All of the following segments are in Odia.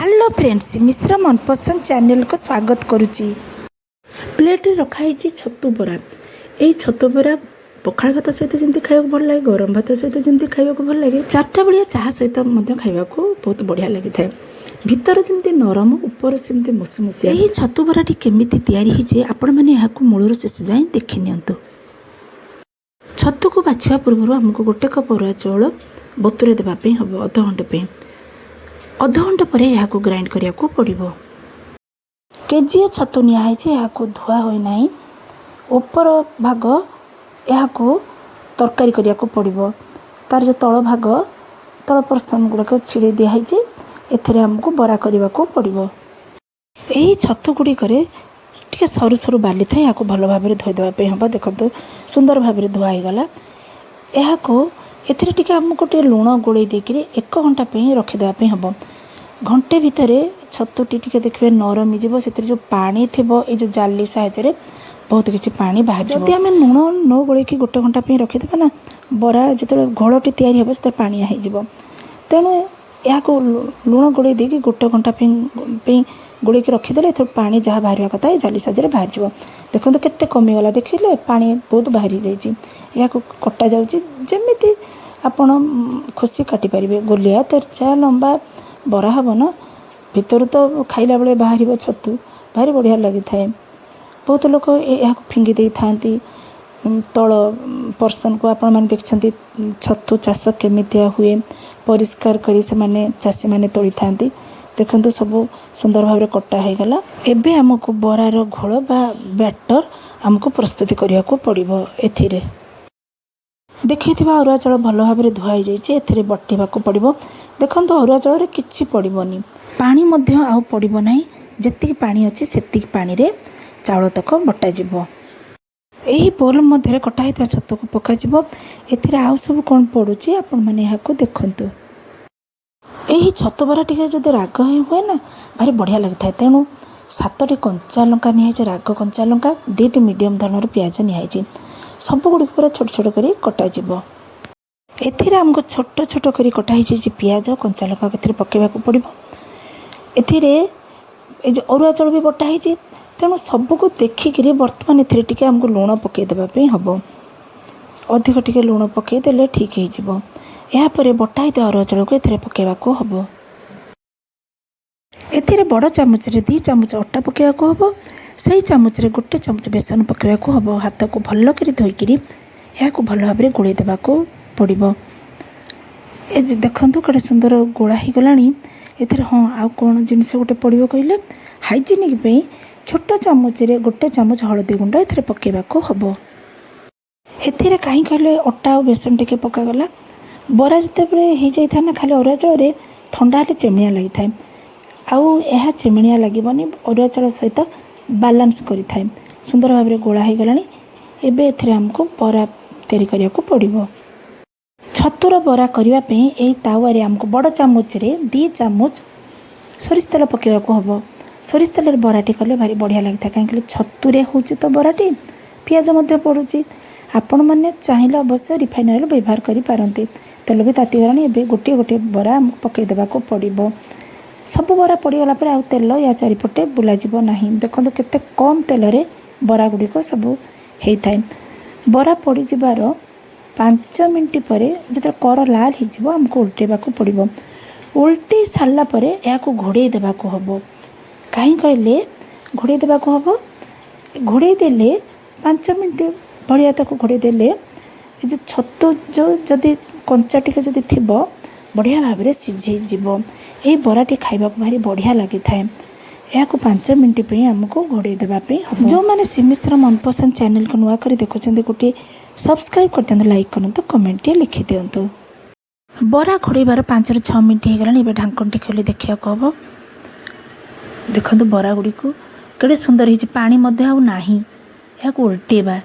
ହ୍ୟାଲୋ ଫ୍ରେଣ୍ଡସ୍, ମିଶ୍ର ମନପସନ୍ଦ ଚ୍ୟାନେଲକୁ ସ୍ୱାଗତ କରୁଛି। ପ୍ଲେଟ୍ରେ ରଖାହେଇଛି ଛତୁ ବରା। ଏଇ ଛତୁ ବରା ପଖାଳ ଭାତ ସହିତ ଯେମିତି ଖାଇବାକୁ ଭଲ ଲାଗେ, ଗରମ ଭାତ ସହିତ ଯେମିତି ଖାଇବାକୁ ଭଲ ଲାଗେ, 4ଟା ବେଳିଆ ଚାହା ସହିତ ମଧ୍ୟ ଖାଇବାକୁ ବହୁତ ବଢ଼ିଆ ଲାଗିଥାଏ। ଭିତର ଯେମିତି ନରମ, ଉପର ସେମିତି ମୁସୁମୁସିଆ। ଏହି ଛତୁ ବରାଟି କେମିତି ତିଆରି ହେଇଛି, ଆପଣମାନେ ଏହାକୁ ମୂଳରୁ ଶେଷ ଯାଏଁ ଦେଖି ନିଅନ୍ତୁ। ଛତୁକୁ ବାଛିବା ପୂର୍ବରୁ ଆମକୁ 1 କପ୍ ଅରୁଆ ଚାଉଳ ବତୁରେଇ ଦେବା ପାଇଁ ହେବ ଅଧଘଣ୍ଟେ ପାଇଁ। ଅଧଘଣ୍ଟା ପରେ ଏହାକୁ ଗ୍ରାଇଣ୍ଡ କରିବାକୁ ପଡ଼ିବ। କେଜିଏ ଛତୁ ନିଆହେଇଛି। ଏହାକୁ ଧୁଆ ହୋଇନାହିଁ। ଉପର ଭାଗ ଏହାକୁ ତରକାରୀ କରିବାକୁ ପଡ଼ିବ। ତାର ଯେଉଁ ତଳ ଭାଗ, ତଳ ପର୍ସନ୍ ଗୁଡ଼ାକ ଛିଡ଼େଇ ଦିଆହେଇଛି। ଏଥିରେ ଆମକୁ ବରା କରିବାକୁ ପଡ଼ିବ। ଏହି ଛତୁ ଗୁଡ଼ିକରେ ଟିକେ ସରୁ ସରୁ ବାଲି ଥାଏ। ଏହାକୁ ଭଲ ଭାବରେ ଧୋଇଦେବା ପାଇଁ ହେବ। ଦେଖନ୍ତୁ, ସୁନ୍ଦର ଭାବରେ ଧୁଆ ହେଇଗଲା। ଏହାକୁ ଏଥିରେ ଟିକେ ଆମକୁ ଟିକେ ଲୁଣ ଗୋଳେଇ ଦେଇକିରି 1 ଘଣ୍ଟା ପାଇଁ ରଖିଦେବା ପାଇଁ ହେବ। ଘଣ୍ଟେ ଭିତରେ ଛତୁଟି ଟିକେ ଦେଖିବେ ନରମ ହେଇଯିବ। ସେଥିରେ ଯେଉଁ ପାଣି ଥିବ, ଏଇ ଯେଉଁ ଜାଲି ସାହାଯ୍ୟରେ ବହୁତ କିଛି ପାଣି ବାହାରିଯିବ। ଯଦି ଆମେ ଲୁଣ ନ ଗୋଳେଇକି 1 ଘଣ୍ଟା ପାଇଁ ରଖିଦେବା ନା, ବରା ଯେତେବେଳେ ଘୋଳଟି ତିଆରି ହେବ, ସେତେବେଳେ ପାଣିଆ ହେଇଯିବ। ତେଣୁ ଏହାକୁ ଲୁଣ ଗୋଳେଇ ଦେଇକି 1 ଘଣ୍ଟା ପାଇଁ ଗୋଳେଇକି ରଖିଦେଲେ ଏଥିରୁ ପାଣି ଯାହା ବାହାରିବା କଥା ଏ ଜାଲି ସାହାଯ୍ୟରେ ବାହାରିଯିବ। ଦେଖନ୍ତୁ, କେତେ କମିଗଲା। ଦେଖିଲେ, ପାଣି ବହୁତ ବାହାରି ଯାଇଛି। ଏହାକୁ କଟାଯାଉଛି। ଯେମିତି ଆପଣ ଖୁସି କାଟିପାରିବେ, ଗୋଲିଆ, ତେରଛା, ଲମ୍ବା। ବରା ହେବ ନା, ଭିତରୁ ତ ଖାଇଲା ବେଳେ ବାହାରିବ ଛତୁ। ଭାରି ବଢ଼ିଆ ଲାଗିଥାଏ। ବହୁତ ଲୋକ ଏହାକୁ ଫିଙ୍ଗି ଦେଇଥାନ୍ତି ତଳ ପର୍ସନକୁ। ଆପଣମାନେ ଦେଖିଛନ୍ତି ଛତୁ ଚାଷ କେମିତିଆ ହୁଏ। ପରିଷ୍କାର କରି ସେମାନେ ଚାଷୀମାନେ ତୋଳିଥାନ୍ତି। ଦେଖନ୍ତୁ, ସବୁ ସୁନ୍ଦର ଭାବରେ କଟା ହେଇଗଲା। ଏବେ ଆମକୁ ବରାର ଘୋଳ ବା ବ୍ୟାଟର ଆମକୁ ପ୍ରସ୍ତୁତି କରିବାକୁ ପଡ଼ିବ। ଏଥିରେ ଦେଖିଥିବା ଅରୁଆ ଚାଉଳ ଭଲ ଭାବରେ ଧୁଆ ହେଇଯାଇଛି। ଏଥିରେ ବଟିବାକୁ ପଡ଼ିବ। ଦେଖନ୍ତୁ, ଅରୁଆ ଚାଉଳରେ କିଛି ପଡ଼ିବନି। ପାଣି ମଧ୍ୟ ଆଉ ପଡ଼ିବ ନାହିଁ। ଯେତିକି ପାଣି ଅଛି, ସେତିକି ପାଣିରେ ଚାଉଳ ତକ ବଟାଯିବ। ଏହି ବୋଲ୍ ମଧ୍ୟରେ କଟା ହେଇଥିବା ଛତୁକୁ ପକାଯିବ। ଏଥିରେ ଆଉ ସବୁ କ'ଣ ପଡ଼ୁଛି, ଆପଣମାନେ ଏହାକୁ ଦେଖନ୍ତୁ। ଏହି ଛତୁ ବରା ଟିକେ ଯଦି ରାଗ ହିଁ ହୁଏ ନା, ଭାରି ବଢ଼ିଆ ଲାଗିଥାଏ। ତେଣୁ ସାତଟି କଞ୍ଚା ଲଙ୍କା ନିଆହେଇଛି, ରାଗ କଞ୍ଚା ଲଙ୍କା। 2ଟି ମିଡ଼ିୟମ୍ ଧରଣର ପିଆଜ ନିଆହେଇଛି। ସବୁଗୁଡ଼ିକୁ ପୁରା ଛୋଟ ଛୋଟ କରି କଟାଯିବ। ଏଥିରେ ଆମକୁ ଛୋଟ ଛୋଟ କରି କଟା ହେଇଯାଇଛି ପିଆଜ, କଞ୍ଚା ଲଙ୍କା ଏଥିରେ ପକାଇବାକୁ ପଡ଼ିବ। ଏଥିରେ ଏ ଯେଉଁ ଅରୁଆ ଚାଉଳ ବି ବଟା ହେଇଛି। ତେଣୁ ସବୁକୁ ଦେଖିକିରି ବର୍ତ୍ତମାନ ଏଥିରେ ଟିକେ ଆମକୁ ଲୁଣ ପକାଇ ଦେବା ପାଇଁ ହେବ। ଅଧିକ ଟିକେ ଲୁଣ ପକାଇ ଦେଲେ ଠିକ୍ ହେଇଯିବ। ଏହାପରେ ବଟା ହେଇଥିବା ଅରୁଆ ଚାଉଳକୁ ଏଥିରେ ପକାଇବାକୁ ହେବ। ଏଥିରେ ବଡ଼ ଚାମଚରେ 2 ଚାମଚ ଅଟା ପକାଇବାକୁ ହେବ। ସେଇ ଚାମଚରେ 1 ଚାମଚ ବେସନ ପକାଇବାକୁ ହେବ। ହାତକୁ ଭଲ କରି ଧୋଇକିରି ଏହାକୁ ଭଲ ଭାବରେ ଗୋଳେଇ ଦେବାକୁ ପଡ଼ିବ। ଏ ଯେ ଦେଖନ୍ତୁ, କେଡ଼େ ସୁନ୍ଦର ଗୋଳା ହେଇଗଲାଣି। ଏଥିରେ ହଁ, ଆଉ କ'ଣ ଜିନିଷ ଗୋଟେ ପଡ଼ିବ କହିଲେ, ହାଇଜେନିକ୍ ପାଇଁ ଛୋଟ ଚାମଚରେ 1 ଚାମଚ ହଳଦୀ ଗୁଣ୍ଡ ଏଥିରେ ପକାଇବାକୁ ହେବ। ଏଥିରେ କାହିଁ କହିଲେ ଅଟା ଆଉ ବେସନ ଟିକେ ପକାଗଲା, ବରା ଯେତେବେଳେ ହେଇଯାଇଥାଏ ନା, ଖାଲି ଅରୁଆ ଚାଉଳରେ ଥଣ୍ଡା ହେଲେ ଚେମିଣିଆ ଲାଗିଥାଏ। ଆଉ ଏହା ଚେମିଣିଆ ଲାଗିବନି, ଅରୁଆ ଚାଉଳ ସହିତ ବାଲାନ୍ସ କରିଥାଏ। ସୁନ୍ଦର ଭାବରେ ଗୋଳା ହେଇଗଲାଣି। ଏବେ ଏଥିରେ ଆମକୁ ବରା ତିଆରି କରିବାକୁ ପଡ଼ିବ। ଛତୁର ବରା କରିବା ପାଇଁ ଏହି ତାୱାରେ ଆମକୁ ବଡ଼ ଚାମଚରେ 2 ଚାମଚ ସୋରିଷ ତେଲ ପକାଇବାକୁ ହେବ। ସୋରିଷ ତେଲରେ ବରାଟି କଲେ ଭାରି ବଢ଼ିଆ ଲାଗିଥାଏ। କାହିଁକି, ଛତୁରେ ହେଉଛି ତ ବରାଟି, ପିଆଜ ମଧ୍ୟ ପଡ଼ୁଛି। ଆପଣମାନେ ଚାହିଁଲେ ଅବଶ୍ୟ ରିଫାଇନ୍ ଅଏଲ୍ ବ୍ୟବହାର କରିପାରନ୍ତି। ତେଲ ବି ତାତିଗଲାଣି। ଏବେ ଗୋଟିଏ ଗୋଟିଏ ବରା ଆମକୁ ପକାଇ ଦେବାକୁ ପଡ଼ିବ। ସବୁ ବରା ପଡ଼ିଗଲା ପରେ ଆଉ ତେଲ ୟା ଚାରିପଟେ ବୁଲାଯିବ ନାହିଁ। ଦେଖନ୍ତୁ, କେତେ କମ୍ ତେଲରେ ବରା ଗୁଡ଼ିକ ସବୁ ହେଇଥାଏ। ବରା ପଡ଼ିଯିବାର 5 ମିନିଟ୍ ପରେ ଯେତେବେଳେ କର ଲାଲ ହେଇଯିବ, ଆମକୁ ଓଲଟେଇବାକୁ ପଡ଼ିବ। ଓଲଟେଇ ସାରିଲା ପରେ ଏହାକୁ ଘୋଡ଼େଇ ଦେବାକୁ ହେବ। କାହିଁ କହିଲେ ଘୋଡ଼େଇ ଦେବାକୁ ହେବ? ଘୋଡ଼େଇ ଦେଲେ, 5 ମିନିଟ୍ ଭଳିଆ ତାକୁ ଘୋଡ଼େଇ ଦେଲେ, ଏ ଯେଉଁ ଛତୁ ଯେଉଁ ଯଦି କଞ୍ଚା ଟିକେ ଯଦି ଥିବ, ବଢ଼ିଆ ଭାବରେ ସିଝିଯିବ। ଏହି ବରାଟି ଖାଇବାକୁ ଭାରି ବଢ଼ିଆ ଲାଗିଥାଏ। ଏହାକୁ 5 ମିନିଟ୍ ପାଇଁ ଆମକୁ ଘୋଡ଼େଇ ଦେବା ପାଇଁ ହେବ। ଯେଉଁମାନେ ସିମିଶ୍ର ମନପସନ୍ଦ ଚ୍ୟାନେଲକୁ ନୂଆ କରି ଦେଖୁଛନ୍ତି, ଗୋଟିଏ ସବସ୍କ୍ରାଇବ୍ କରିଦିଅନ୍ତୁ, ଲାଇକ୍ କରନ୍ତୁ, କମେଣ୍ଟଟିଏ ଲେଖିଦିଅନ୍ତୁ। ବରା ଘୋଡ଼େଇବାର 5ରୁ 6 ମିନିଟ୍ ହେଇଗଲାଣି। ଏବେ ଢାଙ୍କଣଟି ଖୋଲି ଦେଖିବାକୁ ହେବ। ଦେଖନ୍ତୁ, ବରା ଗୁଡ଼ିକୁ କେଡ଼େ ସୁନ୍ଦର ହେଇଛି। ପାଣି ମଧ୍ୟ ଆଉ ନାହିଁ। ଏହାକୁ ଓଲଟେଇବା।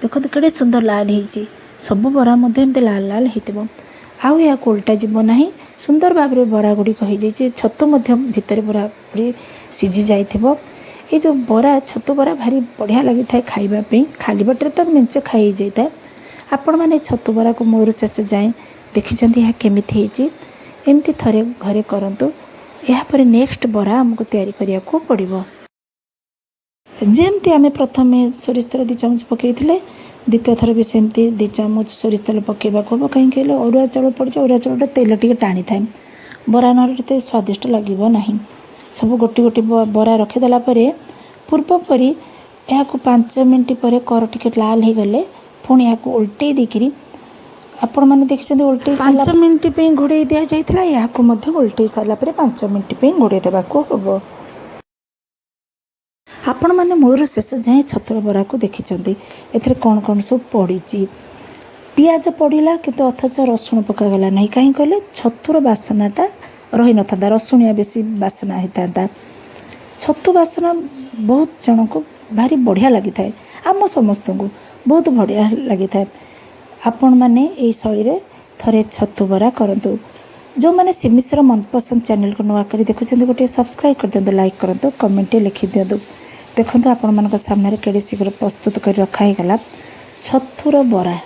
ଦେଖନ୍ତୁ, କେଡ଼େ ସୁନ୍ଦର ଲାଲ ହେଇଛି। ସବୁ ବରା ମଧ୍ୟ ଏମିତି ଲାଲ ଲାଲ ହେଇଥିବ। ଆଉ ଏହାକୁ ଓଲଟା ଯିବ ନାହିଁ। ସୁନ୍ଦର ଭାବରେ ବରା ଗୁଡ଼ିକ ହେଇଯାଇଛି। ଛତୁ ମଧ୍ୟ ଭିତରେ ପୁରାପୁରି ସିଝି ଯାଇଥିବ। ଏଇ ଯେଉଁ ବରା, ଛତୁ ବରା ଭାରି ବଢ଼ିଆ ଲାଗିଥାଏ ଖାଇବା ପାଇଁ। ଖାଲି ପେଟରେ ତ ମେଞ୍ଚେ ଖାଇ ହେଇଯାଇଥାଏ। ଆପଣମାନେ ଛତୁ ବରାକୁ ମୂଳରୁ ଶେଷ ଯାଏଁ ଦେଖିଛନ୍ତି, ଏହା କେମିତି ହେଇଛି। ଏମିତି ଥରେ ଘରେ କରନ୍ତୁ। ଏହାପରେ ନେକ୍ସଟ ବରା ଆମକୁ ତିଆରି କରିବାକୁ ପଡ଼ିବ। ଯେମିତି ଆମେ ପ୍ରଥମେ ସୋରିଷ ତେଲ 2 ଚାମଚ ପକାଇଥିଲେ, ଦ୍ୱିତୀୟ ଥର ବି ସେମିତି 2 ଚାମଚ ସୋରିଷ ତେଲ ପକାଇବାକୁ ହେବ। କାହିଁକି କହିଲେ ଅରୁଆ ଚାଉଳ ପଡ଼ିଛି, ଅରୁଆ ଚାଉଳଟା ତେଲ ଟିକେ ଟାଣିଥାଏ, ବରା ନହେଲେ ଏତେ ସ୍ୱାଦିଷ୍ଟ ଲାଗିବ ନାହିଁ। ସବୁ ଗୋଟି ଗୋଟି ବରା ରଖିଦେଲା ପରେ ପୂର୍ବ ପରି ଏହାକୁ 5 ମିନିଟ୍ ପରେ କର ଟିକେ ଲାଲ ହେଇଗଲେ ପୁଣି ଏହାକୁ ଓଲଟେଇ ଦେଇକିରି, ଆପଣମାନେ ଦେଖିଛନ୍ତି, ଓଲଟେଇ 5 ମିନିଟ୍ ପାଇଁ ଘୋଡ଼େଇ ଦିଆଯାଇଥିଲା। ଏହାକୁ ମଧ୍ୟ ଓଲଟେଇ ସାରିଲା ପରେ 5 ମିନିଟ୍ ପାଇଁ ଘୋଡ଼େଇ ଦେବାକୁ ହେବ। ଆପଣମାନେ ମୂଳରୁ ଶେଷ ଯାଏଁ ଛତୁର ବରାକୁ ଦେଖିଛନ୍ତି, ଏଥିରେ କ'ଣ କ'ଣ ସବୁ ପଡ଼ିଛି। ପିଆଜ ପଡ଼ିଲା, କିନ୍ତୁ ଅଥଚ ରସୁଣ ପକାଗଲା ନାହିଁ। କାହିଁକି କହିଲେ ଛତୁର ବାସନାଟା ରହିନଥାନ୍ତା, ରସୁଣିଆ ବେଶୀ ବାସନା ହେଇଥାନ୍ତା। ଛତୁ ବାସନା ବହୁତ ଜଣଙ୍କୁ ଭାରି ବଢ଼ିଆ ଲାଗିଥାଏ, ଆମ ସମସ୍ତଙ୍କୁ ବହୁତ ବଢ଼ିଆ ଲାଗିଥାଏ। ଆପଣମାନେ ଏଇ ଶୈଳୀରେ ଥରେ ଛତୁ ବରା କରନ୍ତୁ। ଯେଉଁମାନେ ସିମିସର ମନପସନ୍ଦ ଚ୍ୟାନେଲକୁ ନୂଆ କରି ଦେଖୁଛନ୍ତି, ଗୋଟିଏ ସବସ୍କ୍ରାଇବ୍ କରିଦିଅନ୍ତୁ, ଲାଇକ୍ କରନ୍ତୁ, କମେଣ୍ଟ ଲେଖିଦିଅନ୍ତୁ। ଦେଖନ୍ତୁ, ଆପଣମାନଙ୍କ ସାମ୍ନାରେ କେଡ଼େ ଶୀଘ୍ର ପ୍ରସ୍ତୁତ କରି ରଖା ହେଇଗଲା ଛତୁର ବରା।